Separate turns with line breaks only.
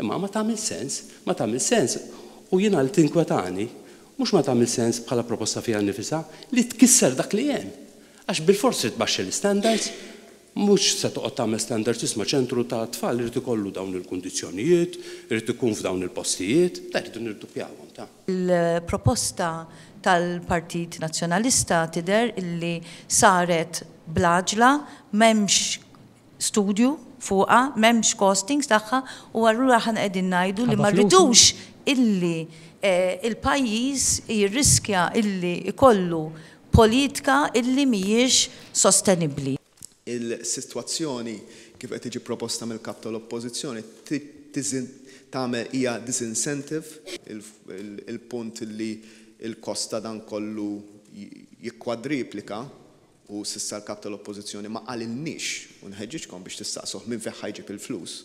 Imma ma tagħmel sens, ma tagħmel sens. U jiena li tinkwetani, mhux ma tagħmel sens bħala proposta fiha nnifisha, li tkisser dak li hemm. Għax bilfors trid tbaxxi l-istandards, mhux se toqgħod tagħmel standards isma' ċentru ta' tfal irid ikollu dawn il-kundizzjonijiet, irid ikun f'dawn il-postijiet, da jridu nirduppjawhom ta'.
Il-proposta tal-Partit Nazzjonalista tidher illi saret bl-għaġla, m'hemmx studju fuqha, m'hemmx costings tagħha u allura aħna qegħdin ngħidu li ma rridux illi l-pajjiż jirriskja illi jkollu politika illi mhijiex sostenibbli.
Il-sitwazzjoni kif qed tiġi proposta mill-Kap tal-Oppożizzjoni tagħmel hija disincentive, il-punt li l-kost ta' dan kollu jikkwadriplika u s'issa l-Kap tal-Oppożizzjoni ma qalilniex, u nħeġġiġkom biex tistaqsuh minn fejn ħa jġib il-flus.